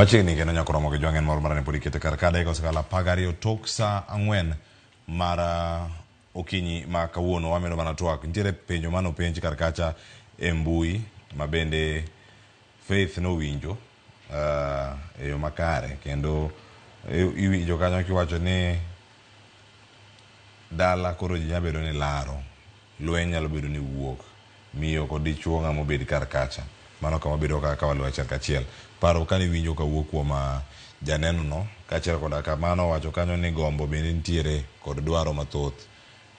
Machiegni kendo nyaka romo gi jwang' en mor marane pod ikete kar ka dakika osekalo 12 tok saa 4 mar okinyi ma kawuono wamedo mana twak. Nitiere penjo mane openj kar kacha e mbui ma bende Faith nowinjo e yo makare kendo iwinjo kanyo kiwacho ni dala koro ji nyalo bedo ni laro, lweny nyalo bedo ni wuok, miyo kod dichuo ng'ama obed kar kacha. Mano kama bedo ka waluwo achiel kachiel. Paro kane iwinjo kawuok kuom janeno no kaachiel koda ka mano owacho kanyo ni gombo bende nitiere kod dwaro mathoth.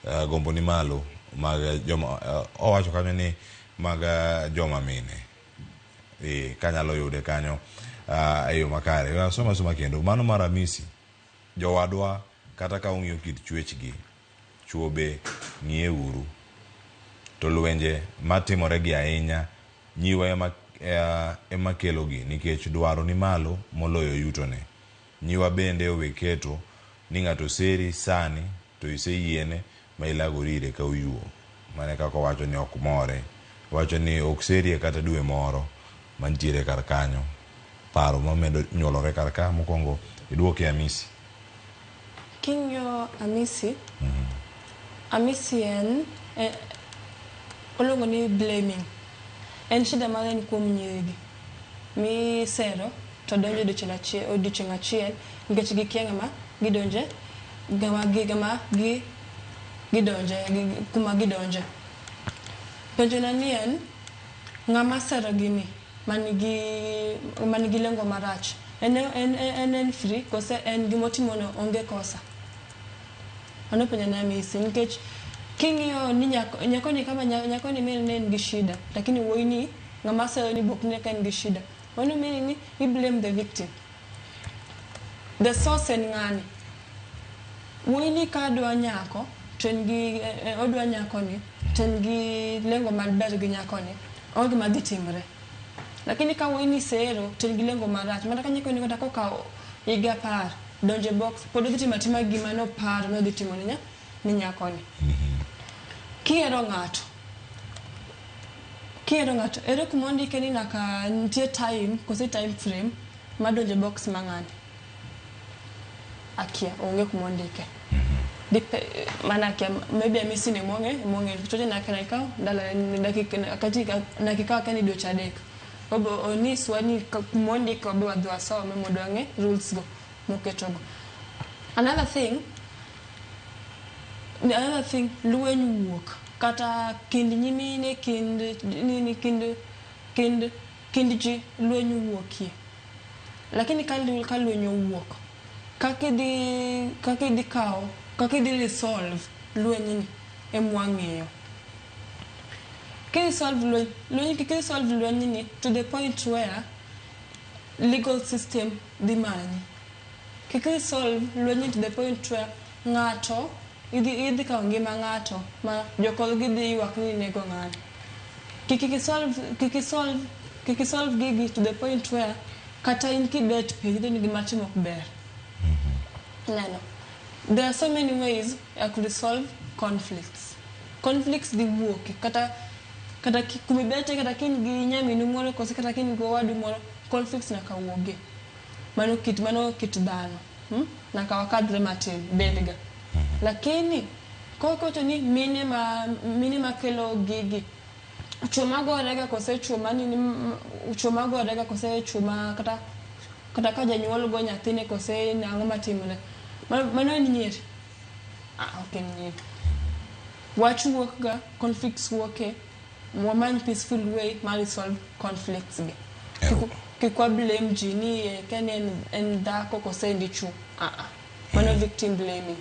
Gombo ni malo mag joma owacho kanyo ni mag joma mine. Kanyalo yude kanyo e yo makare. Asoma asoma kendo. Mano mar Hamisi, jowadwa kata ka ung'iyo kit chwechgi, chuo be ng'iye uru. To lwenje matimore gi ahinya nyiwa ema kelogi nikech dwaro ni malo moloyo yutone. Nyiwa bende owe keto ni ng'ato seri sani to iseyiene ma ilagori ire ka oyuo. Mano e kaka owacho ni ok more. Owacho ni ok serie kata dwe moro mantiere kar kanyo. Paro mamedo nyuolore kar ka mokwongo iduoke Hamisi. King'iyo Hamisi, Hamisi en oluongo ni blaming. En shida mang'eny kuom nyiri gi misero to donjo odiochieng' achiel nikech gikia ng'ama gidonje ng'ama gi gidonje kuma gidonje. Penjo na ni en ng'ama sero gini manigi lengo marach en free kose en gimotimo no onge kosa? Mano penjo na Hamisi nikech king'iyo ni nyako ni kama nyako ni ne en gi shida lakini wuoyi ni ng'ama sero ni bok ne ka en gi shida. Mano meaning ni i blame the victim. The source en ng'ani. Wuoyi ni ka dwa nyako to en gi odwa nyako ni to en gi lengo maber gi nyako ni onge gima dhi timre. Lakini ka wuoyi ni sero to en gi lengo marach mana ka nyako ni kata kokawo higa 10 donjo e box pod odhi timo atima gima noparo ni odhi timo ne nyako ni. Kihero ng'ato kihero ng'ato ere kuma ondike ni nyaka nitie time kose time frame mar donjo e box ma ng'ani? Akia onge kuma ondike. Mana akia maybe Hamisi ni emong'e emong'e to nyaka ndalo dakika akia ni dweche 3. Obo onyiswa ni kuma ondike wabe wadhi wasome mondo wang'e rules go moketo go. Another thing lweny wuok kata kind nyimine kind nini kind kind kind ji lweny wuokie. Lakini ka lweny owuok kaka idhi kawo kaka idhi resolve lweny ni emwang'iyo. Kiresolve lweny kik resolve lweny ni to the point where legal system dhi manyi. Kik resolve lweny to the point where ng'ato idhi kawo ngima ng'ato ma jokorgi dhi ywak ni inego ng'ani. Kik isolve gigi to the point where kata in kibet piny idhi ni gima atimo ok ber. Neno. There are so many ways I could resolve conflicts. Conflicts dhi wuok kata kumibete kata ka in gi nyaminu moro kose kata ka in gi owadu moro conflicts nyaka wuogi. Mano kit dhano. Nyaka wakadhre matin bedga. Lakini kowacho ni mine makelo gigi chuo magorega kose chuo manini chuo magorega kose chuo ma kata ka janyuol go nyathine kose nang'o matimre. Mano en nyier? Ok en nyier. Wach wuok ga, conflicts wuoke, wamany peaceful way mar resolve conflicts gi. Kik wa blame ji ni kani en dhako kose en dichuo. Mano victim blaming.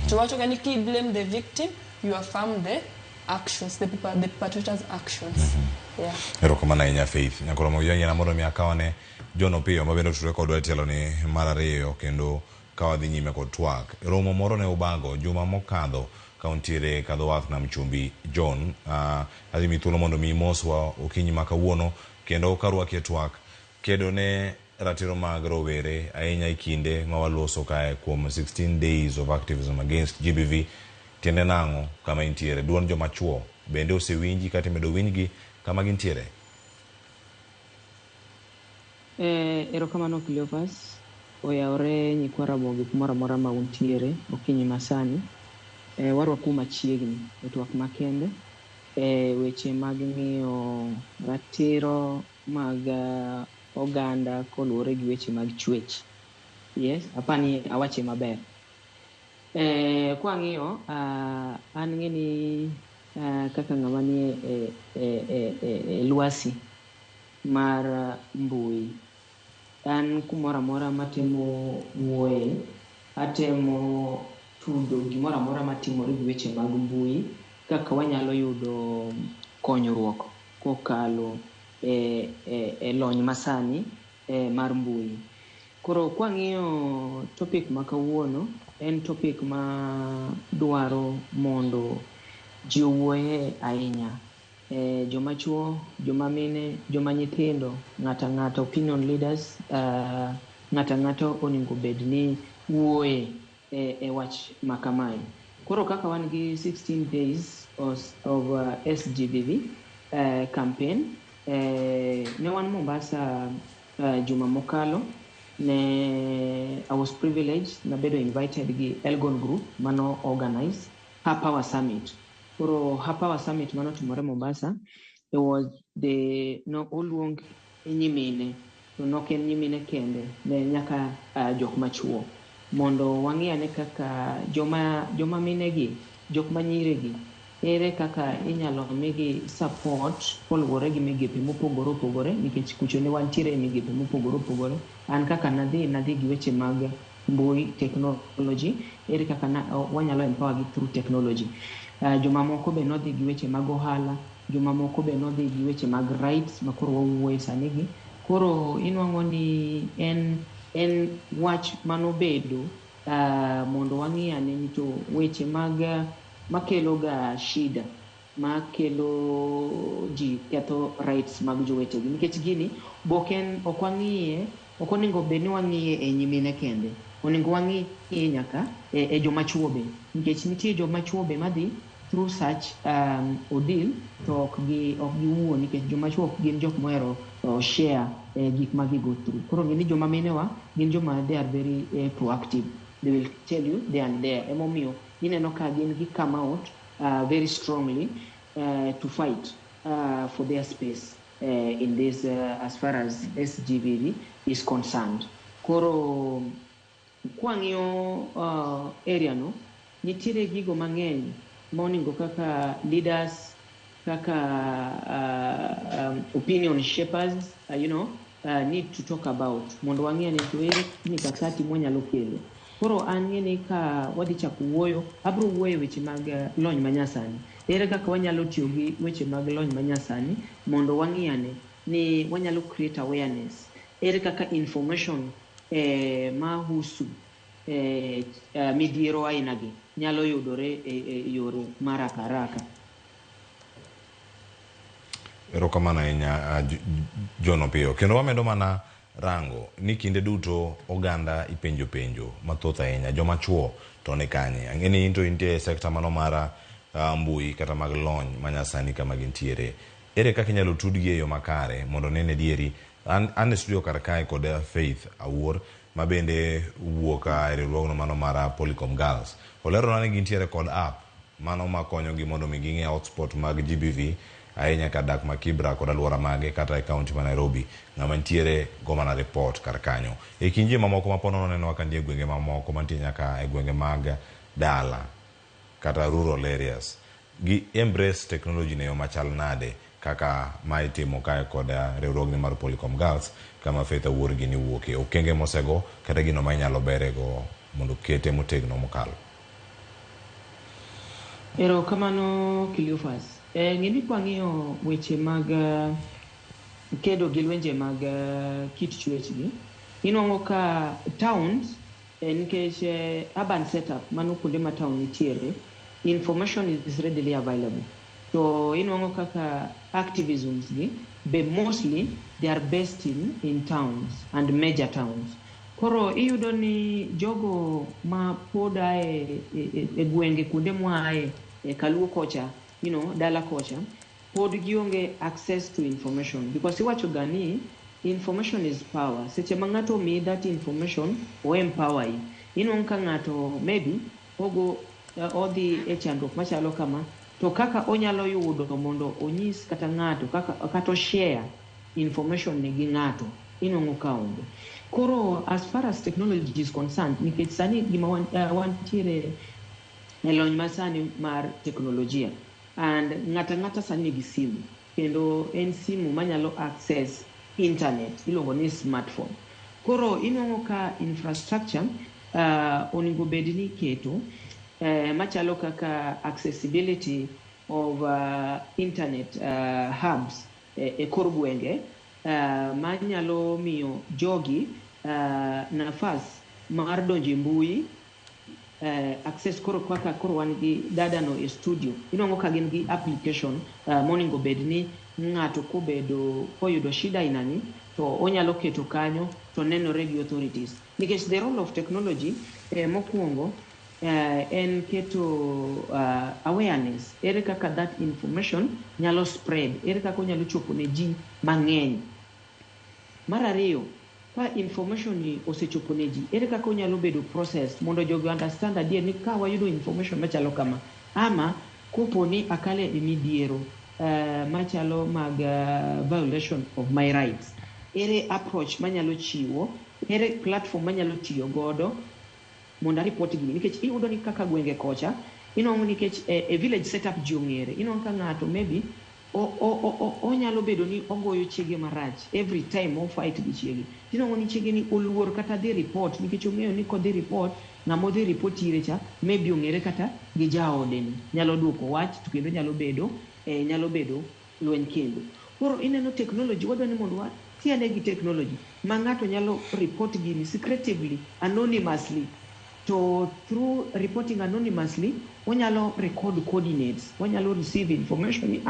To wacho ga ni ki blame the victim, you affirm the actions, the perpetrator's actions. Yeah. Erokamano ahinya Faith. Nyakoromo gi jang'ina mondo mi akawane John Opiyo ma bende otudore kodwa e tielo ni mar 2 kendo ka wadhi nyime kod twak. Romo moro ne ubago juma mokadho ka untiere kadho wath nam chumbi John. Adhi mi thuolo mondo mi imoswa okinyi ma kawuono kendo karwaki e twak kedo ne ratiro mag rowere ahinya e kinde ma waloso kae kuom 16 days of activism against GBV. Tiende nang'o kama intiere? Duond joma chuo bende osewinji kata imedo winjgi kama gintiere? Erokamano Cleophas, oyawore nyikwa Ramogi kumoro amora ma untiere okinyi masani. Warwakou machiegni e twak makende e weche mag ng'iyo ratiro mag oganda koluwore gi weche mag chwech. Yes, apani awache maber. Kwang'iyo, an ng'e ni kaka ng'ama nie e lwasi mar mbui, an kumoro amora matemo wuoye, atemo tudo gimoro amora matimore gi weche mag mbui kaka wanyalo yudo konyruok kokalo e lony masani mar mbui. Koro kwang'iyo topic ma kawuono, en topic ma dwaro mondo ji owuoye ahinya. Joma chuo, joma mine, joma nyithindo, ng'ato ang'ata, opinion leaders, ng'ato ang'ata onego bed ni wuoye e wach ma kamae. Koro kaka wan gi 16 days of SGBV campaign, ne wan Mombasa juma mokalo, ne I was privileged, nabedo invited gi Elgon Group mano organize Her Power Summit. Koro Her Power Summit manotimore Mombasa, it was the no oluong nyimine, to nok en nyimine kende, ne nyaka jok machuo mondo wang'i ane kaka joma mine gi, jok manyiri gi, ere kaka inyalo migi support koluwore gi migepe mopogore opogore, nikech kucho ne wantiere e migepe mopogore opogore. An kaka nadhi gi weche mag mbui technology, ere kaka wanyalo empower gi through technology. Jomamoko be nodhi gi weche mag ohala, jomamoko be nodhi gi weche mag rights ma koro wawuoye sani gi. Koro inwang'o ni en wach manobedo mondo wang'i ane ni to weche mag makelo ga shida, makelo ji ketho rights mag jowetegi, nikech gini bok en ok wang'iye, ok onego bed ni wang'iye e nyimine kende, onego wang'iye nyaka e joma chuo be, nikech nitie joma chuo be madhi through such ordeal to ok giwuo, nikech joma chuo ok gin jok mohero share gik ma gi go through. Koro ng'e ni joma minewa gin joma they are very proactive, they will tell you they are there. Emomiyo ineno ka gin gi come out very strongly to fight for their space in this as far as SGBV is concerned. Koro kwang'iyo area no, nitiere gigo mang'eny ma onego kaka leaders, kaka opinion shapers, need to talk about mondo wang'e ni to ere mikakati mwanyalo kelo. Koro an ng'e ni ka wadhi chako wuoyo, abiro wuoyo e weche mag lony manyasani. Ere kaka wanyalo tiyo gi weche mag lony manyasani mondo wang'i ane ni wanyalo create awareness. Ere kaka information mahusu midhiero aina gi nyalo yudore e yore mar haraka haraka. Erokamano ahinya John Opiyo. Kendo wamedo mana rango ni kinde duto oganda ipenjo penjo mathoth ahinya. Joma chuo to ni kanye? Ang'e ni in to intie e sekta mano mar mbui kata mag lony manyasani kama gintiere. Ere kaka inyalo tudgi e yo makare mondo nene adieri? An e studio kar kae kod Faith Awuor ma bende wuok e riwruogno mano mar Polycom Girls. Olerona ni gintiere kod app mano makonyogi mondo mi ging'e hotspot mag GBV ahinya kar dak ma Kibra kod alwora mage kata e kaunti ma Nairobi. Ng'ama nitiere go mana report kar kanyo. E kind ji mamoko ma pod nonenowa ka nitie gwenge mamoko mantie nyaka e gwenge mag dala kata rural areas. Gi embrace technology ne yo machal nade kaka ma itimo kae kod riwruogni mar Polycom Girls kama Faith Awuor gini wuokie. Okenge mosego kata gino ma inyalo berego mondo kete motegno mokalo. Erokamano Cleophas. Ng'e ni kwang'iyo weche mag kedo gi lwenje mag kit chwech gi, inwang'o ka towns, nikech urban setup mano kuonde ma town nitiere, information is readily available. To inwang'o kaka activisms gi be mostly they are based in towns and major towns. Koro iyudo ni jogo ma pod ae e gwenge kuonde mwaaye, e Kaluo kocha, dala kocha, pod gionge access to information. Because iwacho ga ni Information is power. Seche ma ng'ato omiyi that information, o empower yi. Inwang'o ka ng'ato maybe ogo odhi e chandruok machalo kama, to kaka onyalo yudo mondo onyis kata ng'ato kaka kata o-share information ni gi ng'ato, inwang'o ka onge. Koro as far as technology is concerned, nikech sani gima wantiere e lony masani mar teknolojia, and ng'ata ng'ata sani nigi simu, kendo en simu manyalo access internet, iluongo ni smartphone. Koro inwang'o ka infrastructure onego bed ni iketo machalo kaka accessibility of internet hubs e kor gwenge manyalo miyo jogi nafas mar donjo e mbui, access. Koro kaka koro wan gi dada no e studio, inwang'o ka gin gi application monego bed ni ng'ato kobedo koyudo shida ainani to onyalo keto kanyo to nenore gi authorities, nikech the role of technology mokwongo en keto awareness. Ere kaka that information nyalo spread? Ere kaka onyalo chopo ne ji mang'eny? Mar ariyo, ka information ni osechopo ne ji, ere kaka onyalo bedo processed mondo jogi understand adier ni ka wayudo information machalo kama, ama kopo ni akale e midhiero machalo mag violation of my rights, ere approach manyalo chiwo, ere platform manyalo tiyo godo mondo aripot gini? Nikech iyudo ni kaka gwenge kocha, inwang'o nikech e village setup ji ong'ere, inwang'o ka ng'ato maybe onyalo bedo ni ogoyo chiege marach every time, o fight gi chiege, tinwang'o ni chiege ni oluor kata dhi report, nikech ong'eyo ni kodhi report, ng'ama odhi report ire cha maybe ong'ere kata gi jaode ni nyalo duoko wach, to kendo nyalo bedo lweny kendo. Koro ineno technology, wadwa ni mondo watiane gi technology ma ng'ato nyalo report gini secretively, anonymously, to through reporting anonymously wanyalo record coordinates, wanyalo receive information ni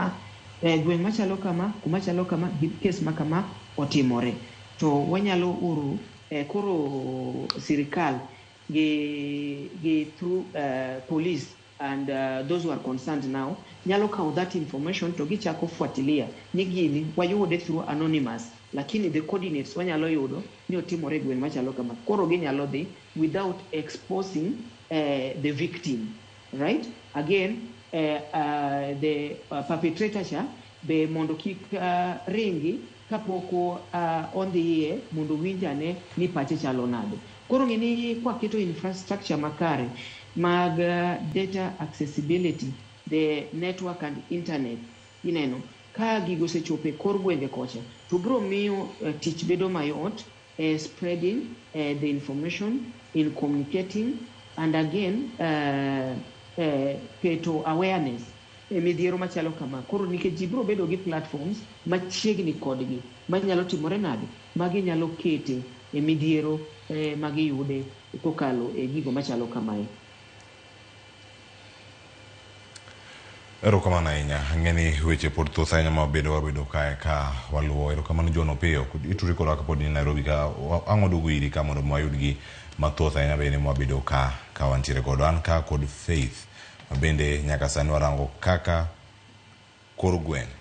gweng' machalo kama, kuma chalo kama, gi case ma kama otimore, to wanyalo oro koro sirikal gi through police and those who are concerned now nyalo kawo that information to gichako fuatilia ni gini wayude through anonymous, lakini the coordinates wanyalo yudo ni otimore e gweng' machalo kama. Koro ginyalo dhi without exposing the victim, right? Again, the perpetrator cha be mondo kik ringi kapok odhiye mondo owinj ane ni pache chalo nade. Koro ng'e ni kwaketo infrastructure makare mag data accessibility, the network and internet, ineno ka gigo osechopo e kor gwenge kocha, to biro miyo tich bedo mayot spreading the information, in communicating, and again keto awareness e midhiero machalo kama. Koro nikech ji biro bedo gi platforms machiegni kodgi manyalo timore nade, maginyalo kete e midhiero magiyude kokalo e gigo machalo kamae. Erokamano ahinya. Ang'e ni weche pod thoth ahinya ma wabedo kae ka waluwo. Erokamano John Opiyo. Ituri kodwa kapod in Nairobi ka ang' waduogo iri ka mondo wayud gi mathoth ahinya bende mwabedo ka wantiere godo. An ka kod Faith ma bende nyaka sani warango kaka kor gweng'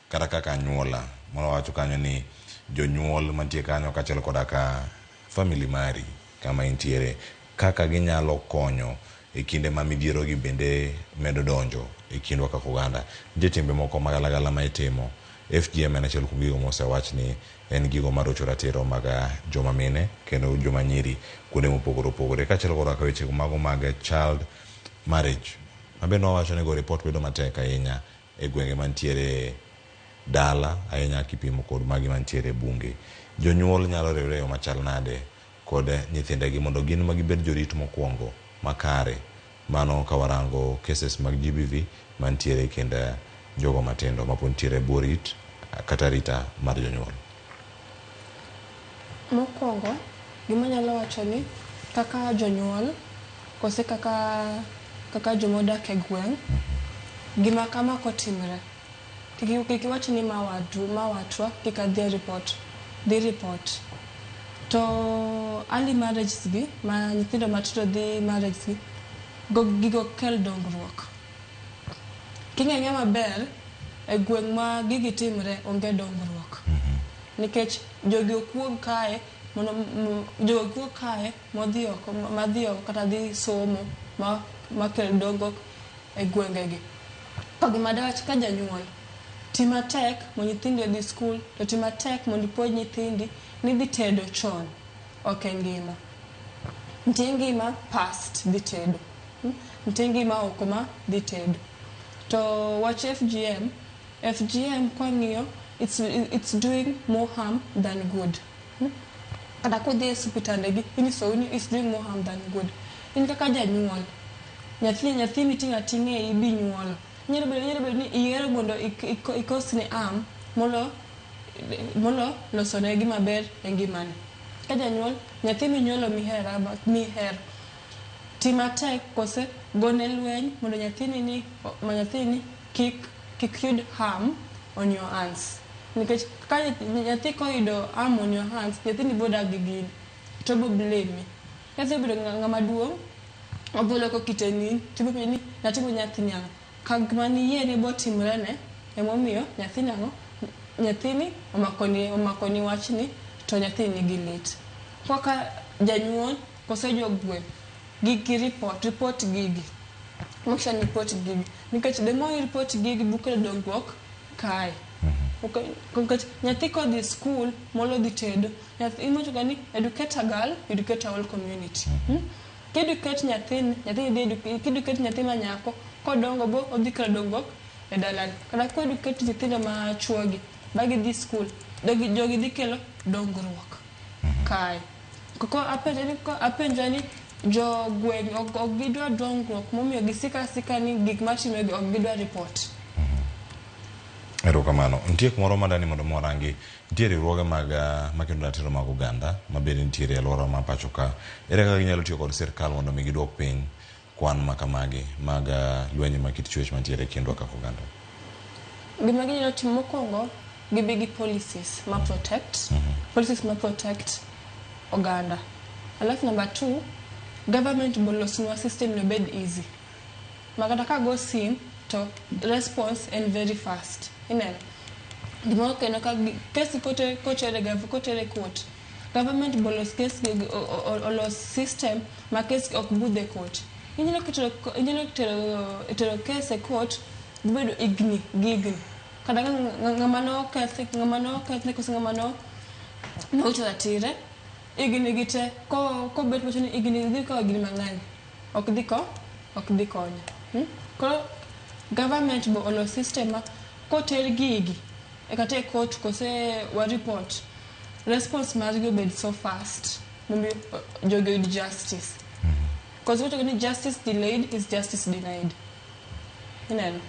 kata kaka anyuola. Mano wacho kanyo ni jonyuol mantie kanyo kaachiel koda ka family mari kama intiere, kaka ginyalo konyo e kinde ma midhiero gi bende medo donjo e kindwa kaka oganda. Nitie timbe moko magalagala ma itimo. FGM en achiel kuom gigo mosewach ni en gigo marocho ratiro mag joma mine kendo joma nyiri kuonde mopogore opogore, kaachiel koda ka weche mago mag child marriage ma bende wawacho ni go report bedo matek ahinya e gwenge mantiere dala ahinya kipimo kod magi mantiere e bunge. Jonyuol nyalo riwre e yo machal nade kod nyithindegi mondo gin ma gibed jorit mokwongo makare, mano ka warango cases mag GBV mantiere e kind jogo matindo mapod nitiere e bwo rit kata arita mar jonyuol? Mokwongo, gima anyalo wacho ni kaka jonyuol kose kaka jomodak e gweng', gima kama kotimre, kik iwach ni ma wadu, ma watwa, kik adhi e report. Dhi report. To early marriages gi, ma nyithindo matindo dhi marriage gi, gigo ok kel dongruok. King'e maber, e gweng' ma gigi timre onge dongruok. Nikech jogi ok wuog kae mondo jogi ok wuog kae modhi oko madhi oko kata dhi somo ma makel dongruok e gwengegi. To gima dawach ka janyuol, ti matek mondo nyithindi odhi skul, to ti matek mondo ipuonj nyithindi ni dhi tedo chon ok en ngima. Nitie ngima past dhi tedo. Nitie ngima oko ma dhi tedo. To wach FGM, FGM kwang'iyo it's doing more harm than good. Kata kudhi e osiptande gi inyisou ni it's doing more harm than good. In kaka janyuol, nyathi miting'o ating'a e iyi binyuolo. Nyalo bedo ni iyiero mondo ikosne harm molo losone gima ber e ngimane. Ka janyuol, nyathi minyuolo mihero, ti matek kose gone lweny mondo nyathini kik yud harm on your hands. Nikech ka nyathi koyudo harm on your hands, nyathini bo dak gi gini to obo blame. Nyathi obedo ng'ama duong', obo loko kite ni tibo penjo ni natimo nyathini ang'o? Ka gima niyiene botimre ne, emomiyo nyathini ang'o? Nyathini omakoni wachni to nyathini nigi lit. Kaka janyuol kose jogweng' gigi report gigi. Make sure ni report gigi. Nikech the more you report gigi bukelo dongruok kae. Nikech nyathi kodhi skul molo dhi tedo, nyathi iwacho ni educate a girl, educate a whole community. Ki-educate nyathini, nyathini dhi ki-educate nyathi ma nyako, kodongo bo odhi kelo dongruok e dalani. Kata ko-educate nyithindo ma chuo gi, ba gidhi skul, jogi dhi kelo dongruok kae. Koko apenja ni jogweng' ok gidwa dongruok momiyo gisiko asika ni gik matimre gi ok gidwa report. Erokamano. Nitie kumoro madani mondo mi warangi. Nitie riwruoge mag makedo ratiro mag oganda ma bende nitiere e alwora ma pacho ka. Ere kaka ginyalo tiyo kod sirkal mondo mi giduok piny kwan ma kamagi mag lwenje mag kit chwech mantiere e kindwa kaka oganda? Gima ginyalo timo mokwongo, gibi gi policies ma protect, policies ma protect oganda. Alafu number two, government bolosnwa system no obed easy. Ma kata ka go sim to response en very fast. Ineno? Gimoro kendo ka kesi kotere kotere court, government bolos case olos system ma case ok budh e court. Inyalo tero case e court bedo higni gi higni. Kata ng'ama noketh ng'ama nokethne koso ng'ama no nowito ratire higni gi te kobet wacho ni higni dhi kawo higni mang'eny ok dhi konyo. Koro government bo olos system ma koter gigi e kata e court kose wa report response margi obed so fast mondo jogi oyud justice. Cause wacho ni justice delayed is justice denied. Ineno?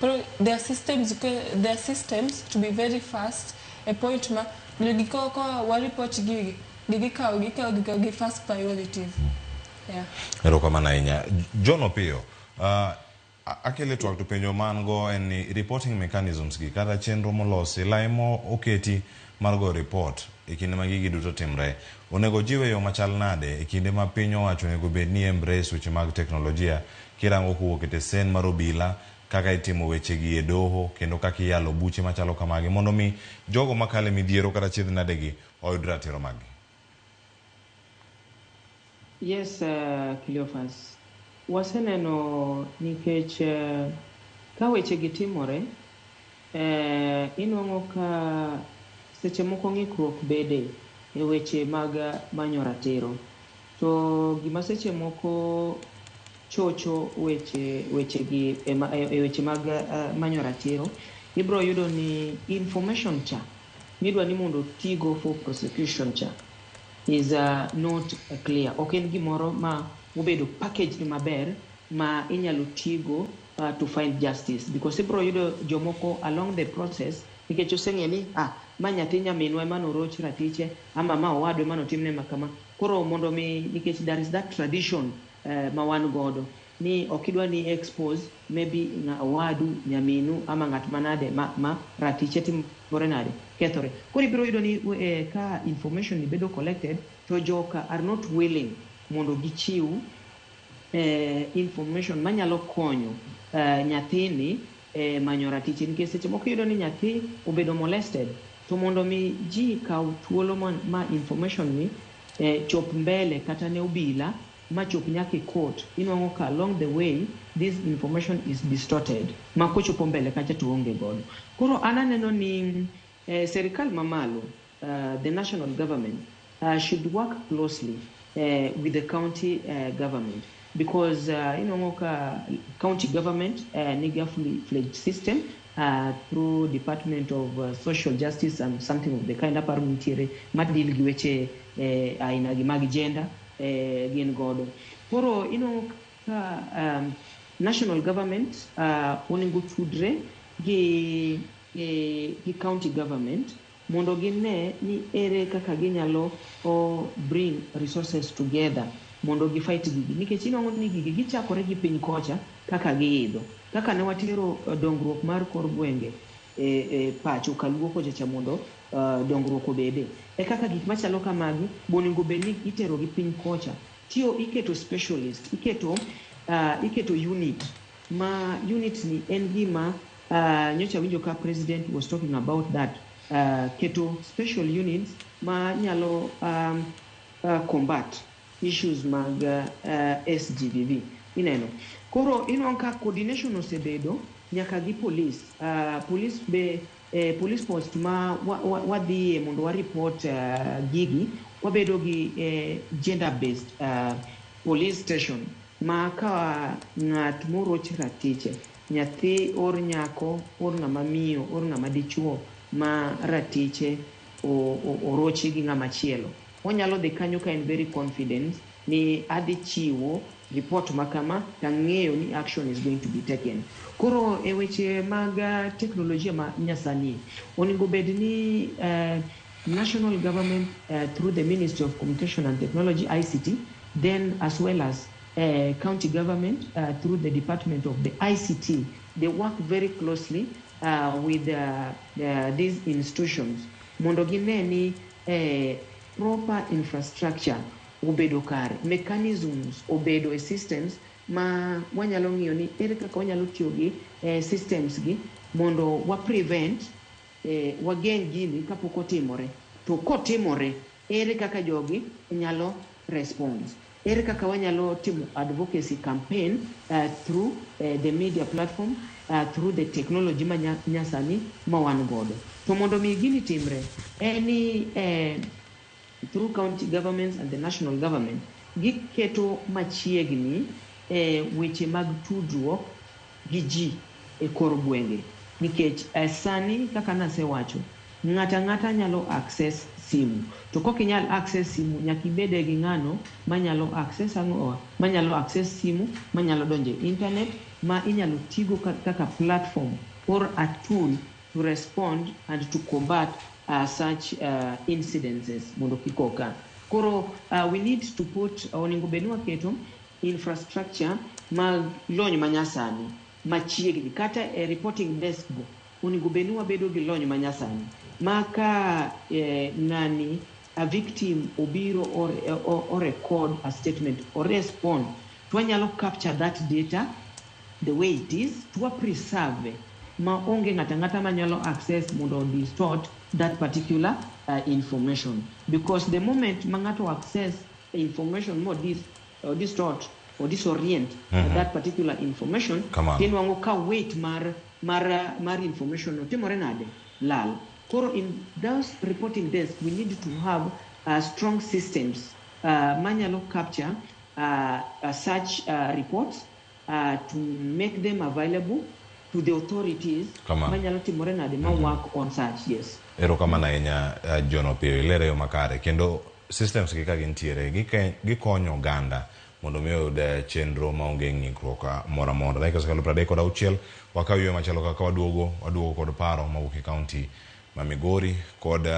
Koro there are systems to be very fast e point ma jogi ko wa report gigi gikawo gi first priorities. Yeah. Erokamano ahinya. John Opiyo, akele twak to penjo man go en ni reporting mechanisms gi kata chenro molosi lai mo oketi mar go report e kinde ma gigi duto timre onego jiwe yo machal nade e kinde ma piny owacho onego bed ni embrace weche mag teknolojia kirango kowuok e tesen mar obila kaka itimo weche gi e doho kendo kaka iyalo buche machalo kamagi mondo mi jogo makale midhiero kata chiedh nade gi oyud ratiro maggi. Yes, Cleophas. Waseneno nikech ka weche gi timore, inwang'o ka seche moko ng'ikruok bede e weche mag manyo ratiro. To gima seche moko chocho weche gi e weche mag manyo ratiro, ibiro yudo ni information cha midwa ni mondo tigo for prosecution cha is not clear. Ok en gimoro ma obedo packaged maber ma inyalo tigo to find justice because ibiro yudo jomoko along the process nikech oseng'e ni ma nyathi nyaminwa ema noroch ratiche ama ma owadwa ema notimne ma kama. Koro mondo mi nikech there is that tradition ma wan godo ni ok idwa ni expose maybe owadu, nyaminu ama ng'at manade ma ratiche timore nade kethore. Koro ibiro yudo ni ka information ni bedo collected to joka are not willing mondo gichiw information manyalo konyo nyathini manyo ratiche nikech seche moko iyudo ni nyathi obedo molested. To mondo mi ji kaw thuolo ma information ni chop mbele kata ne obila ma chop nyaka e court, inwang'o ka along the way this information is distorted ma kochopo mbele kacha to onge godo. Koro an aneno ni serikal mamalo, the national government, should work closely with the county government, because inwang'o ka county government nigi a fully fledged system through Department of Social Justice and something of the kind, aparo nitiere ma deal gi weche aina gi mag gender gin godo. Koro inwang'o ka national government onego tudre gi county government mondo gine ni ere kaka ginyalo bring resources together mondo gi fight gigi, nikech inwang'o ni gigi gichakore gi piny kocha kaka giidho kaka ne watero dongruok mar kor gwenge e pacho kaluo kocha cha mondo dongruok obede e kaka gik machalo kamagi bonego bed ni itero gi piny kocha tiyo iketo specialist, iketo unit ma unit ni en gima nyocha winjo ka president was talking about that, keto special units ma nyalo combat issues mag SGBV. Ineno koro inwang'o ka coordination osebedo nyaka gi police, police be police post ma wadhiye mondo wa report gigi, wabedo gi gender based police station ma ka ng'at moroch ratiche, nyathi or nyako or ng'ama miyo or ng'ama dichuo ma ratiche orochi gi ng'ama chielo, onyalo dhi kanyo ka en very confident ni adhi chiwo report ma kama tang'eyo ni action is going to be taken. Koro e weche mag teknolojia ma nyasani onego bed ni national government, through the Ministry of Communication and Technology, ICT, then as well as county government through the Department of the ICT, they work very closely with these institutions mondo gine ni proper infrastructure obedo kare, mechanisms obedo e systems ma wanyalo ng'iyo ni ere kaka wanyalo tiyo gi systems gi mondo wa prevent, wageng' gini kapok otimore. To kotimore, ere kaka jogi nyalo response, ere kaka wanyalo timo advocacy campaign through the media platform, through the technology ma nyasani ma wan godo. To mondo mi gini timre en ni through county governments and the national government giketo machiegni weche mag tudruok gi ji e kor gwenge, nikech sani kaka nasewacho, ng'ata ang'ata nyalo access simu, to kok inyal access simu nyaka ibede gi ng'ano manyalo access ang'owa manyalo access simu, manyalo donjo e internet ma inyalo tigo kaka platform or a tool to respond and to combat such incidences mondo kik oka. Koro we need to put, onego bed ni waketo infrastructure mag lony manyasani machiegni, kata e reporting desk go onego bed ni wabedo gi lony manyasani ma ka ng'ani a victim obiro or record a statement or respond to wanyalo capture that data the way it is to wa preserve ma onge ng'ata ang'ata manyalo access mondo distort that particular information, because the moment ma ng'ato access information mo distort or disorient that particular information, Kamano. Tinwang'o ka weight mar information no timore nade lal. Koro in those reporting desk we need to have strong systems manyalo capture such reports to make them available to the authorities Kamano. Manyalo timore nade ma work on such, yes. Erokamano ahinya, John Opiyo, ilere yo makare kendo systems gi ka gintiere gikonyo oganda mondo mi oyud chenro maonge ng'ikruok moro amora. Dakika osekalo 36, wakaw yweyo machalo kaka waduogo kod paro mawuok e kaunti ma Migori kod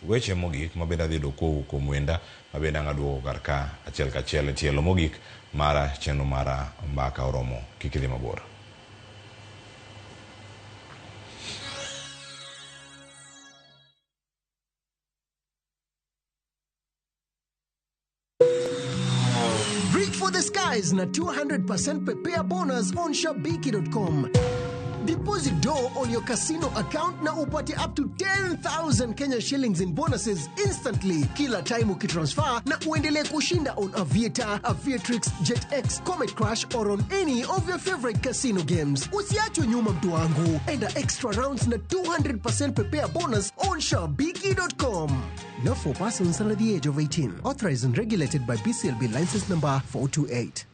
weche mogik ma bende adhi yudo kowuok kuom wenda ma bende ang' aduogo kar ka achiel kachiel e tielo mogik mar chenro mar Mbaka Oromo. Kik idhi mabor. Reach for the skies na 200% prepare bonus on Shabiki.com. Deposit dough on your casino account na upate up to 10,000 Kenya shillings in bonuses instantly kila time ukitransfer na uendelee kushinda on Aviator, Aviatrix, JetX, Comet Crash or on any of your favorite casino games. Usiachwe nyuma mtu wangu. Enda extra rounds na 200% prepare bonus on shabiki.com. Not for persons under the age of 18. Authorized and regulated by BCLB license number 428.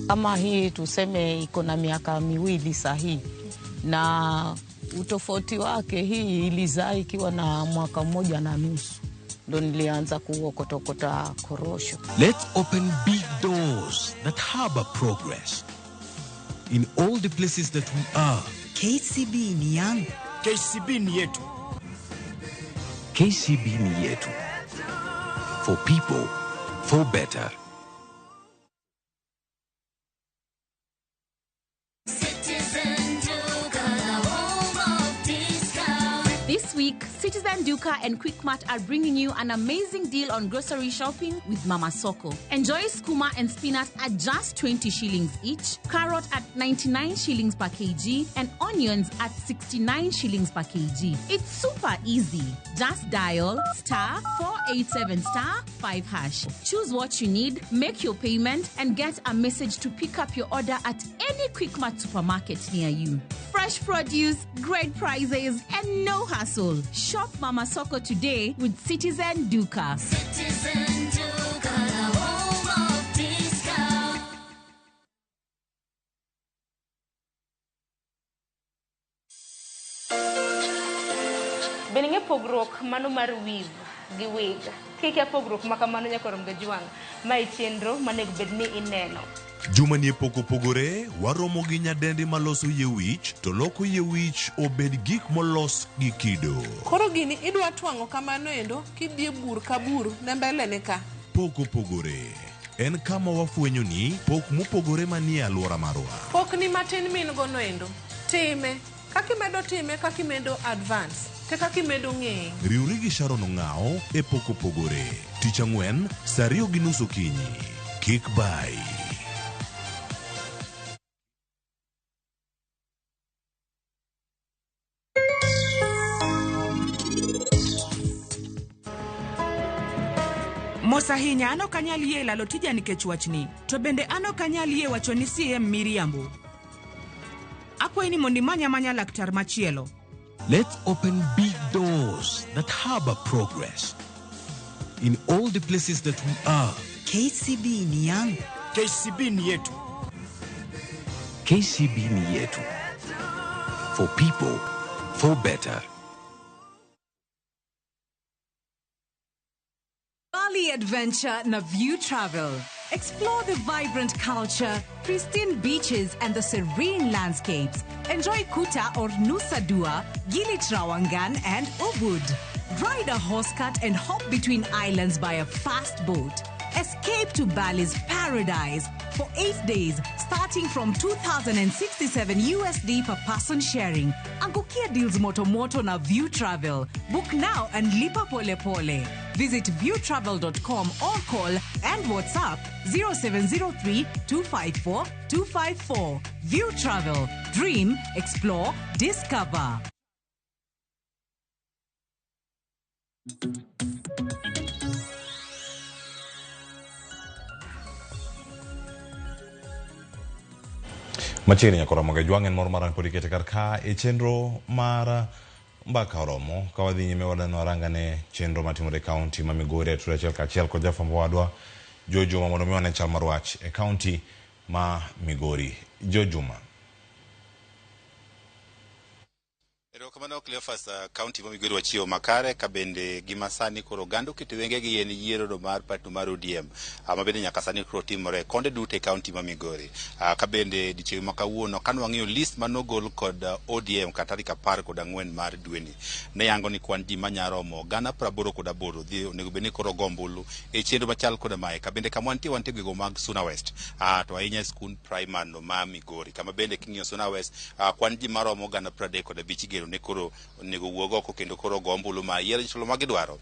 Kama hii tuseme iko na miaka 2 sahi, na utofauti wake hii ilizaa ikiwa na mwaka 1.5 ndo nilianza kuokotokota korosho. Let's open big doors that harbor progress in all the places that we are. KCB ni yangu. KCB ni yetu. KCB ni yetu. For people, for better. This week, Citizen Duka and Quickmart are bringing you an amazing deal on grocery shopping with Mama Soko. Enjoy skuma and spinach at just 20 shillings each, carrot at 99 shillings per kg, and onions at 69 shillings per kg. It's super easy. Just dial *487*5#. Choose what you need, make your payment, and get a message to pick up your order at any Quickmart supermarket near you. Fresh produce, great prices, and no hassle. Shop Mama Soko today with Citizen Duka. Citizen Duka, the home of discount. Bening'e pogruok mano mar weave gi wig. Kikia pogruok ma kamano nyaka rom ga jwang'. Mae chenro manego bed ni ineno. Juma ni pok opogore, waromo gi nyadendi maloso yie wich to loko yie wich obed gik molos gi kido. Koro gini idwa twang'o kamano endo kidhi e bur ka bur ne mbele ne ka. Pok opogore en kama wafwenyo ni pok mopogore manie alwora marwa. Pok ni matin min gono endo. Time. Kaka imedo time, kaka imedo advance, te kaka imedo ng'eyo. Riwri gi Sharon Ong'ao e Pok Opogore. Tich ang'wen, saa 2:30 okinyi. Kik bai. Mos ahinya, an ok anyal yie lalo tija nikech wachni. To bende an ok anyal yie wacho ni CM miriambo. Akwayi ni mondo imany amanya laktar machielo. Let's open big doors that harbor progress in all the places that we are. KCB ni yangu. KCB ni yetu. KCB ni yetu. For people, for better. Bali Adventure na View Travel. Explore the vibrant culture, pristine beaches, and the serene landscapes. Enjoy Kuta or Nusa Dua, Gili Trawangan, and Ubud. Ride a horse cart and hop between islands by a fast boat. Escape to Bali's paradise for 8 days, starting from 2,067 USD per person sharing. Angukia deals moto moto na View Travel. Book now and lipa pole pole. Visit viewtravel.com or call and WhatsApp 0703 254 254. View Travel. Dream, explore, discover. Machiegni nyaka oromo ga jwang' en mor mar an pod ikete kar ka e chenro mar mbaka oromo ka wadhi nyime wadano aranga ne chenro matimore e kaunti ma Migori e tura achiel kachiel kod jafwambo wadwa Joe Juma mondo mi wane chal mar wach e kaunti ma Migori. Joe Juma. Erokamano Cleophas, kaunti ma Migori wachiewo makare ka bende gima sani koro oganda oketo wengegi en yiero mar party mar ODM ma bende nyaka sani koro timore konde duto e kaunti ma Migori. Ka bende odiechieng' ma kawuono kane wang'iyo list manogol kod ODM kata tarik 14 mar dweni ne yango ni kwan ji manya romo 88,000 dhi onego bed ni koro go ombulu e chenro machal koda mae. Ka bende kama wantie wantie gwenge mag Suna West, to ahinya e skund primary no ma Migori kama bende king'iyo Suna West, kwan ji maromo 35,000 igeno ne koro onego wuog oko kendo koro go ombulu ma yiero jotelo ma gidwaro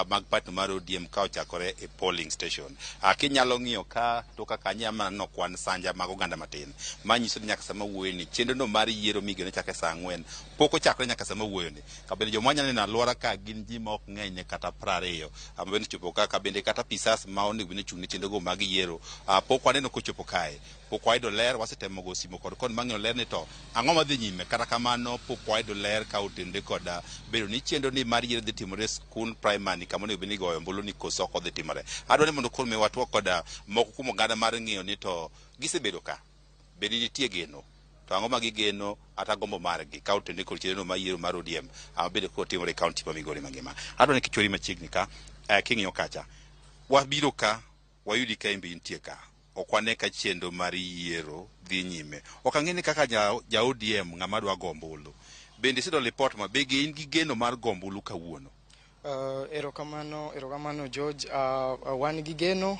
mag party mar ODM ka ochakore e polling station. Kinyalo ng'iyo ka to kaka anya mana neno kwan sanja mag oganda matin manyiso ni nyaka sama wuoyo ni chenro no mar yiero migeno chake saa 4 pok ochakore nyaka sama wuoyo ni. Kabende joma nyalo neno alwora ka gin ji ma ok ng'eny kata 20 ama chopo kaka bende kata pisas ma onego bed ni ochung' ne chenro go mag yiero pok waneno kochopo kae. Pok wayudo ler, wasetemo go simo kod kon mang'eyo ler ni to ang'o madhi nyime. Kata kamano pok wayudo ler ka otenore kod bedo ni chenro ni mar yiero dhi timore e skul primary kama onego bed ni igoyo ombulu ni koso ok odhi timore. Adwa ni mondo koro mi watwak kod moko kuom oganda mar ng'eyo ni to gisebedo ka bende nitie geno to ang'o ma gigeno ata gombo margi ka otenore kod chenro mar yiero mar ODM ama bende koro timore e kaunti ma Migori mangima. Adwa ni kichweri machiegni ka king'iyo kacha wabiro ka wayudi ka imbe intie ka ok wane ka chenro mar yiero dhi nyime. Ok ang'e ni kaka ja ODM ng'ama dwa go ombulu bende iseyudo lipot ma be in gi geno mar go ombulu kawuono? Erokamano George. Wan gi geno,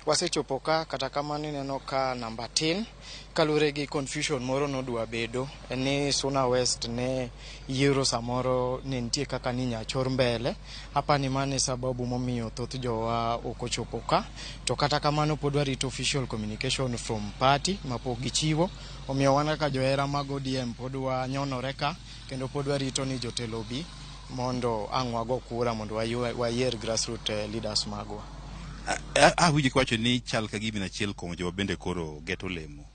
wasechopo ka, kata kamano ineno ka namba tin kaluwore gi confusion moro nodwa bedo ni Suna West ne yiero samoro ne nitie kaka ni nyachor mbele. Apani mano e sababu momiyo thoth jowa ok ochopo ka, to kata kamano pod warito official communication from party mapok gichiwo. Omiyo wan kaka johera mag ODM pod wanyonore ka kendo pod warito ni jotelo obi mondo ang' wago kura mondo wayier grassroots leaders magwa. Awinjo kiwacho ni chal ka gima in achiel kuom joma bende koro geto lemo.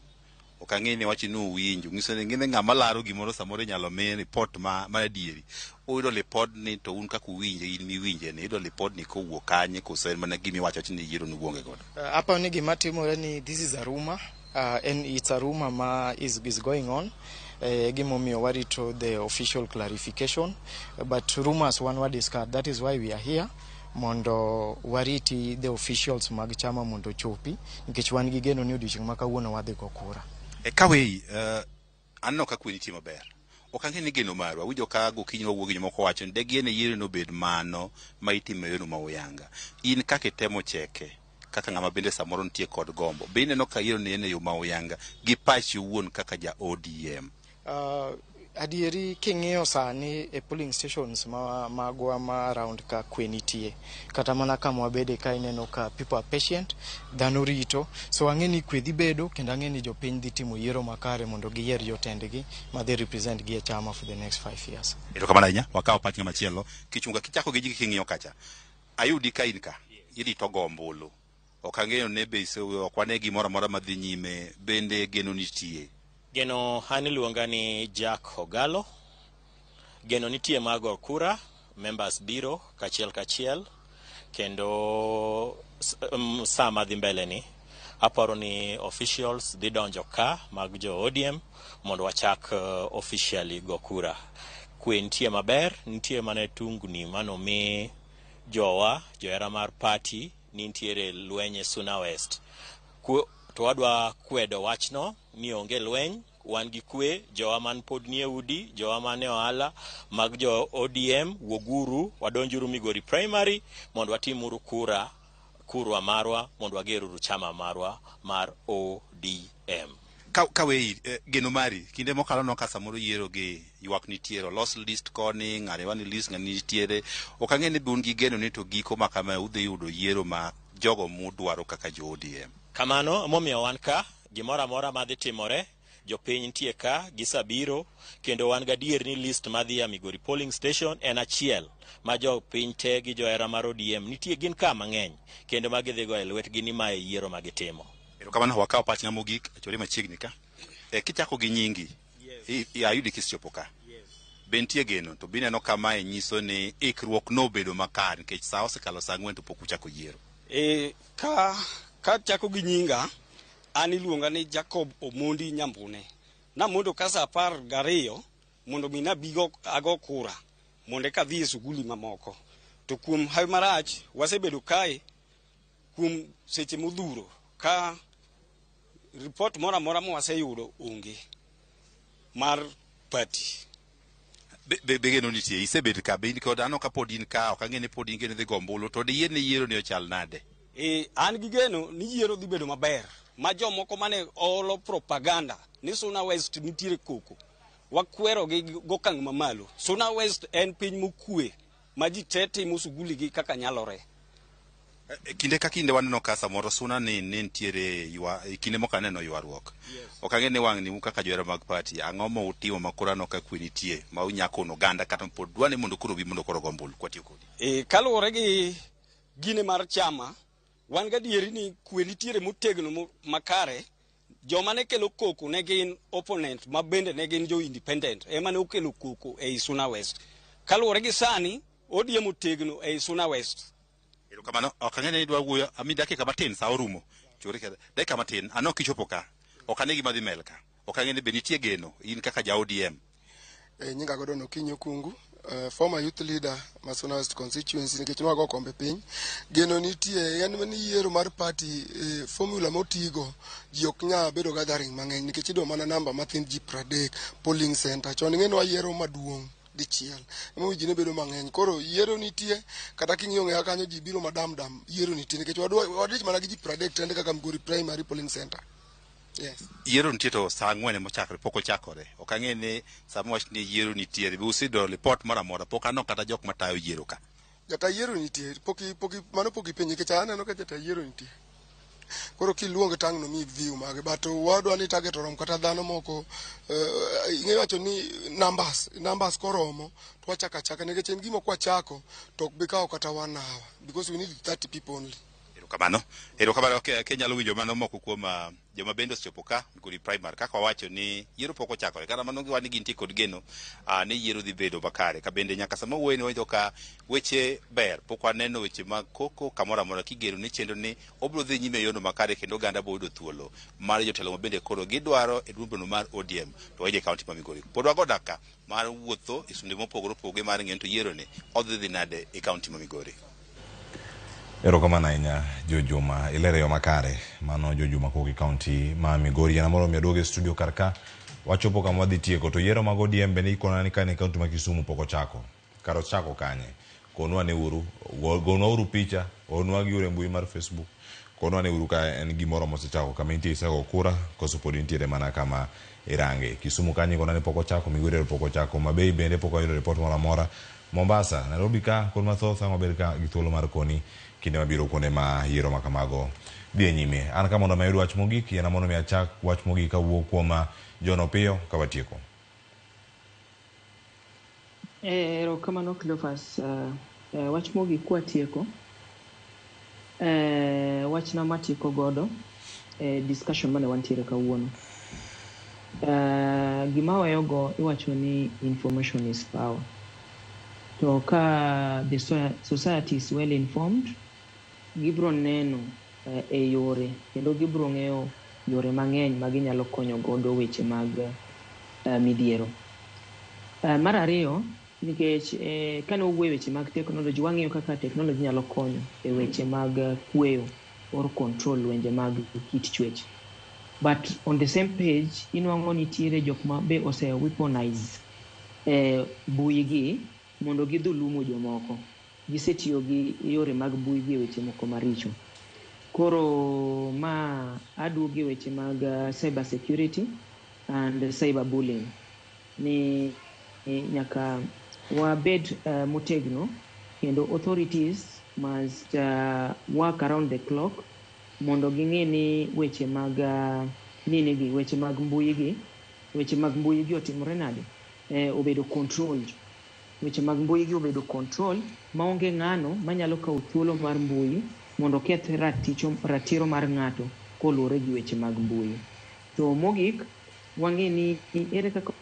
Ok ang'e ni wacho ni uwinjo nyiso ni ng'e ng'ama laro gimoro samoro inyalo mi ripot ma adieri. Uyudo lipod ni to un kaka uwinje in miwinje ni iyudo lipod ni kowuok kanye koso en mana gima iwacho ni yiero nuonge godo. Aparo ni gima timore ni this is a rumor, and it's a rumor ma is going on. Gimomiyo warito the official clarification, but rumors wan wa discard. That is why we are here mondo wariti the officials mag chama mondo chopi, nikech wan gi geno ni odiochieng' ma kawuono wadhi go kura. Kawei, aneno ka kwe nitie maber. Ok ang'e ni geno marwa. Awinjo ka gokinyi wawuok gi jomoko wacho ni de gene yiero nobed mano ma itimo e yorno ma uyanga. In kaka itemo cheke kaka ng'ama bende samoro nitie kod gombo, be ineno ka yiero ni en e yo ma uyanga gi pachi owuon kaka ja ODM? Adieri king'iyo sani e polling stations magwa ma around ka kwe nitie, kata mana kama wabede ka ineno ka people are patient, dhano rito, so ang'e ni kwe dhi bedo kendo ang'e ni jopiny dhi timo yiero makare mondo giyier jotendgi ma dhi represent gi e chama for the next 5 years. Erokamano ahinya. Wakawo pach ng'ama chielo. Kichunga kichako gi ji king'iyo kacha. Ayudi ka in ka irito go ombulu. Ok ang'eyo ne be ok wane gimoro amora madhi nyime, bende geno nitie. Geno an iluonga ni Jack Ogalo. Geno nitie mar go kura, members biro kachiel kachiel, kendo sa madhi mbele ni aparo ni officials dhi donjo ka mag jo ODM mondo wachak officially go kura. Kwe nitie maber, nitie mana tungni manomi jowa johera mar party ni nitiere lweny e Suna West. To wadwa kwedo wachno ni onge lweny, wan gi kwe, jowa man pod nie udi, jowa man e ohala mag jo ODM, wuoguru, wadonjuru Migori Primary mondo watimuru kura, kurwa marwa, mondo wageruru chama marwa mar ODM. Kawei, geno mari, kinde mokalo no ka samoro yiero gi ywak nitiere, olos list koni, ng'ane wani list ng'ani nitiere. Ok ang'e ni be un gi geno ni to giko ma kama udhi yudo yiero ma jogo mudwaro kaka jo ODM. Kamano, momiyo wan ka, gimoro amora madhi timore, jopiny nitie ka, gisabiro, kendo wan gadier ni list madhi ya Migori polling station en achiel ma jopiny te gi johera mar ODM nitie gin ka mang'eny, kendo ma gidhi go e lwetgi ni mae yiero ma gitimo. Erokamano, wakawo pach ng'ama mogik, achore machiegni ka. Kichako gi nyingi, ayudi kisechopo ka. Be nitie geno, to bineno ka mae nyiso ni ikruok nobedo makare nikech sa osekalo saa 4 to pok uchako yiero. Ka chako gi nyinga, an iluonga ni Jacob Omondi Nyambune. Namondo ka saa 12 mondo mi nabi ago kura mondo eka adhi e suguli mamoko. To kuom hawi marach, wasebedo kae kuom seche modhuro ka report moro amora mwaseyudo onge mar party. Be geno nitie, isebet ka, be in kod aneno ka pod in ka, ok ang'e ni pod in geno dhi go ombulu, to diyie ni yiero ni ochal nade? An gi geno ni yiero dhi bedo maber, ma jomoko mane olo propaganda ni Suna West nitiere koko. Wakwero gi gokang' mamalo. Suna West en piny mokwe ma ji te timo suguli gi kaka nyalore. Kinde ka kinde waneno ka samoro Suna ni nitiere kinde moko aneno ywaruok. Ok ang'e ni wang' ni kaka johera mag party ang'o ma utimo ma koro aneno ka kwe nitie ma unyako oganda kata pod dwa ni mondo koro bi mondo koro go ombulu kwatiyo kodi. Kaluwore gi gine mar chama, wan gadieri ni kwe nitiere motegno makare. Joma ne kelo koko ne gin opponent ma bende ne gin jo independent ema ne okelo koko ei Suna West. Kaluwore gi sani ODM otegno ei Suna West. Erokamano, ok ang'e ni idwa wuoyo, ami dakika matin sa orumo. Chori kede. Dakika matin, ano kichopo ka. Ok ane gima dhi mel ka. Ok ang'e ni be nitie geno in kaka ja ODM. Nyinga godo no Kinyo Kungu, former youth leader ma Suna West constituency nikech nwago kombe piny. Geno nitie, en ni yiero mar party, formula motigo ji ok nyal bedo gathering mang'eny nikech idwa mana namba mathin ji 30 polling center. Chon ing'e ni wayiero maduong' dichiel. Emomiyo ji ne bedo mang'eny. Koro yiero nitie, kata king'iyo ng'eya kanyo ji biro madam dam, yiero nitie nikech wadich mana gi ji 30 tende kaka Migori Primary Polling Center. Yes. Yiero nitie to sa 4 ema ochakore, pok ochakore. Ok ang'e ni sama wach ni yiero nitiere, be useyudo lipot moro amora, pok aneno kata jok matayo yiero ka. Jata yiero nitie, mano pok ipenje nikech aneno ka jata yiero nitie. Koro kiluonge tang' no mi view mage, but wadwa ni target orom kata dhano moko, ing'e wacho ni numbers koromo to wachako achaka nikech en gima kwachako to ok bi kawo kata 1 hour because we need 30 people only. Erokamano. Erokamano kinyalo winjo mano moko kuom joma bende osechopo ka Migori Primary kaka wawacho ni yiero pok ochakore kata mano giwa ni gintie kod geno ni yiero dhi bedo makare ka bende nyaka sama wuoyo ni wayudo ka weche ber pok waneno weche mag koko kamoro amora kigeno ni chenro ni obiro dhi nyime e yorno makare kendo oganda biro yudo thuolo mar jotelo ma bende koro gidwaro e duond mar ODM to waje kaunti ma Migori. Pod wago dakika mar wuotho e skunde mopogore opogore mar ng'eyo to yiero ni odhi dhi nade e kaunti ma Migori. Erokamano ahinya Jojuma, ilero yo makare. Mano Jojuma kowuok e kaunti ma Migori. Yana moro mi aduogo e studio kar ka. Wachopo kama wadhi tieko to yiero mag ODM bende ikona ni kane kaunti ma Kisumu pok ochako. Kar ochako kanye? Konwa ne uru, gonwa uru picha, ornwa gi yore mbui mar Facebook. Konwa ne uru ka en gimoro mosechako kama intie isego kura koso pod intiere mana kama irange. Kisumu kanyo ikona ni pok ochako, Migori pok ochako, Mabei bende pok oyudo ripot moro amora. Mombasa, Nairobi ka kod mathoth ang' wabed ka gi thuolo mar koni kinde mabiro kuonde ma yiero ma kamago dhi e nyime. An ka mondo mi ayud wach mogik, yiena mondo mi achak wach mogik kawuok kuom John Opiyo ka watieko. Erokamano Cleophas. Wach mogik kwatieko, wachna matieko godo discussion mane wantiere kawuono. Gima aweyogo iwacho ni information is power. To ka the society is well informed, gibro neno e yore kendo gibro ng'eyo yore mang'eny ma ginyalo konyo godo weche mag midhiero. Mar ariyo, nikech kane wawuoyo weche mag technology, wang'iyo kaka technology nyalo konyo e weche mag kweyo or control lwenje mag kit chwech. But on the same page, inwang'o nitiere jok ma be ose weaponize mbui gi mondo gidhulumo jomoko. Gisetiyo gi yore mag mbui gi e weche moko maricho. Koro ma aduogo e weche mag cyber security and cyber bullying. Ni nyaka wabed motegno kendo authorities must work around the clock mondo ging'e ni weche mag nini gi, weche mag mbui gi, weche mag mbui gi otimore nade, obedo controlled. Weche mag mbui gi obedo control maonge ng'ano manyalo kawo thuolo mar mbui mondo oketh ratiro mar ng'ato koluwore gi weche mag mbui. To mogik, wang'e ni ere kaka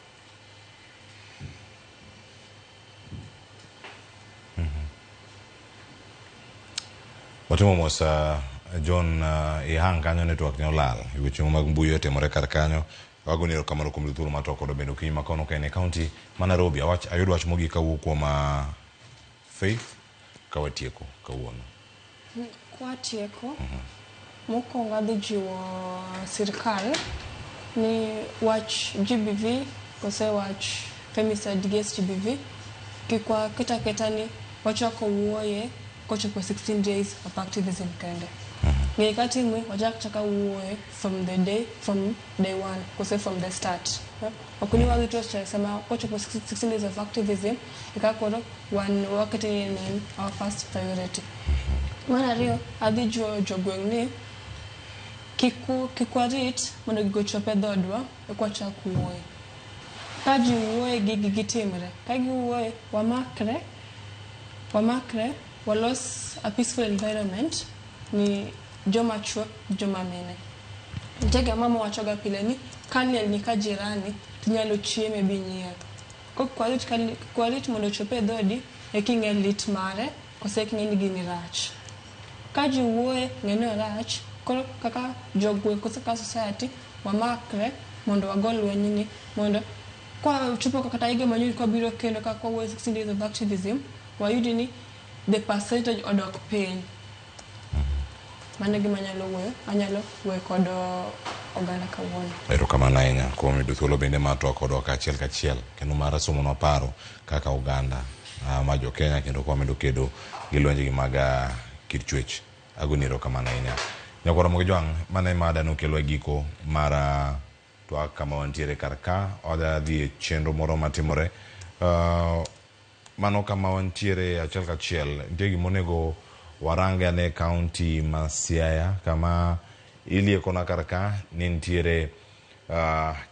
Watimo mos John ihang kanyo network ne olal. Weche mag mbui otimore kar kanyo. Wagoni erokamano kuom thuolo mar twak kodwa bende okinyi ma kono ka en e kaunti ma Nairobi. Ayud wach mogik kawuok kuom Faith ka watieko kawuono. Kwatieko, mokwongo adhi jiwo sirkal ni wach GBV kose wach femicide gi SGBV kik waket aketa ni wachako wuoye kochopo 16 days of activism kende. Ng'e katimre wachak chaka wuoye from the day from day one kose from the start. Ok ni warito sama kochopo 16 days of activism eka koro wan wakete ni en our first priority. Mar ariyo adhi jiwo jogweng' ni kik warit mondo gigo ochop e dhodwa eka wachak wuoye. Ka ji wuoye gigi gitimre. Ka giwuoye wamakre walos a peaceful environment ni joma chuo joma mine. Nitie gima mama wachoga pile ni ka liel ni ka jirani tinyalo chieme binyier. Kok kwarit mondo ochop e dhodi eka ing'e lit mare kose eka ing'e ni gini rach. Ka ji wuoye ng'e ni orach koro kaka jogweng' kose kaka society wamakre mondo wago lweny ni mondo kwachopo kata higa manyien kwabiro kendo ka kwawuoyo 16 days of activism wayudi ni the percentage odok piny. Mano e gima anyalo wuoyo anyalo wuoyo kod oganda kawuono. Erokamano ahinya kuom yudo thuolo bende mar twak kodwa kaachiel kachiel kendo mar somonwa paro kaka oganda ma jo Kenya kendo kwamedo kedo gi lwenjegi mag kit chwech. Agoni erokamano ahinya. Nyakwar Ramogi Jwang', mano e mada nokelwa e giko mar twak kama wantiere kar ka. Wadhi e chenro moro matimore. Mano kama wantiere achiel kachiel. Nitie gima onego warang ane kaunti ma Siaya kama iliekona kar ka ni nitiere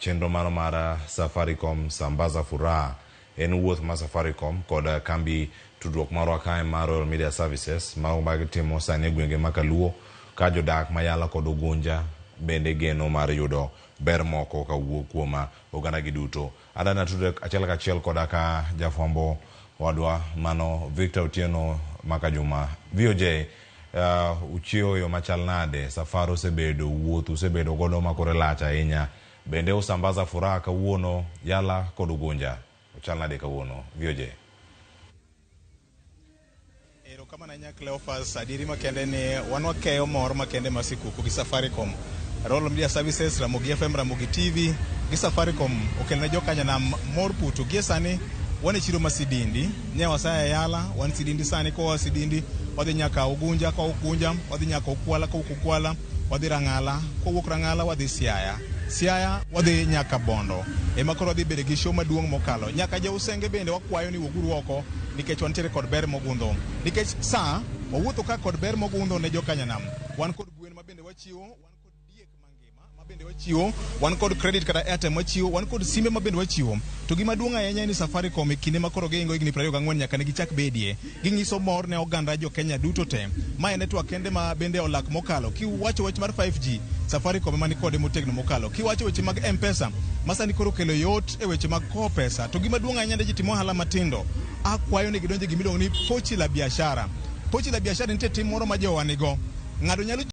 chenro mano mar Safaricom Sambaza Furaha. En wuoth mar Safaricom kod kambi tudruok marwa kae mar Royal Media Services ma gitimo sani e gwenge ma Kaluo ka jodak ma Yala kod Ugunja bende geno mar yudo ber moko kawuok kuom oganda gi duto. Adana tudre achiel kachiel koda ka jafwambo wadwa mano Victor Otieno Makajuma VOJ. Uchiewo yo machal nade? Safar osebedo, wuoth usebedo godo makore lach ahinya. Bende usambaza furaha kawuono Yala kod Ugunja. Ochal nade kawuono VOJ? Erokamano ahinya Cleophas, adieri makende ni wan wakeyo mor makende mar sikuku gi Safaricom. Royal Media Services, Ramogi FM, Ramogi TV gi Safaricom okelone jokanyanam mor puto. Gie sani wan e chiro ma Sidindi, ne wasaya Yala, wan Sidindi sani, koa Sidindi wadhi nyaka Ugunja, koa Ugunja wadhi nyaka Ukwala, kowuok Ukwala wadhi Rang'ala, kowuok Rang'ala wadhi Siaya. Siaya wadhi nyaka Bondo. Ema koro wadhi bedo gi show maduong' mokalo. Nyaka jousenge bende wakwayo ni wuoguru oko nikech wantiere kod ber mogundho. Nikech sa wawuotho ka kod ber mogundho ne jokanyanam. Wan kod gwen ma bende wachiwo, wan kod diek mangima ma bende wachiwo, wan kod credit kata airtime wachiwo, wan kod simbe ma bende wachiwo. To gima duong' ahinya en ni Safaricom e kinde ma koro gihingo higni 24 nyaka ne gichak bedie, ginyiso mor ne oganda jo Kenya duto te. Ma e network kende ma bende olak mokalo. Kiwacho wach mar 5G, Safaricom ema nikode motegno mokalo. Kiwacho weche mag M-Pesa, ma sani koro kelo yot e weche mag kowo pesa. To gima duong' ahinya ne ji timo ohala matindo, akwayo ni gidonje gima iluongo ni pochi la biashara. Pochi la biashara nitie tim moro ma jowa nigo. Ng'ato nyalo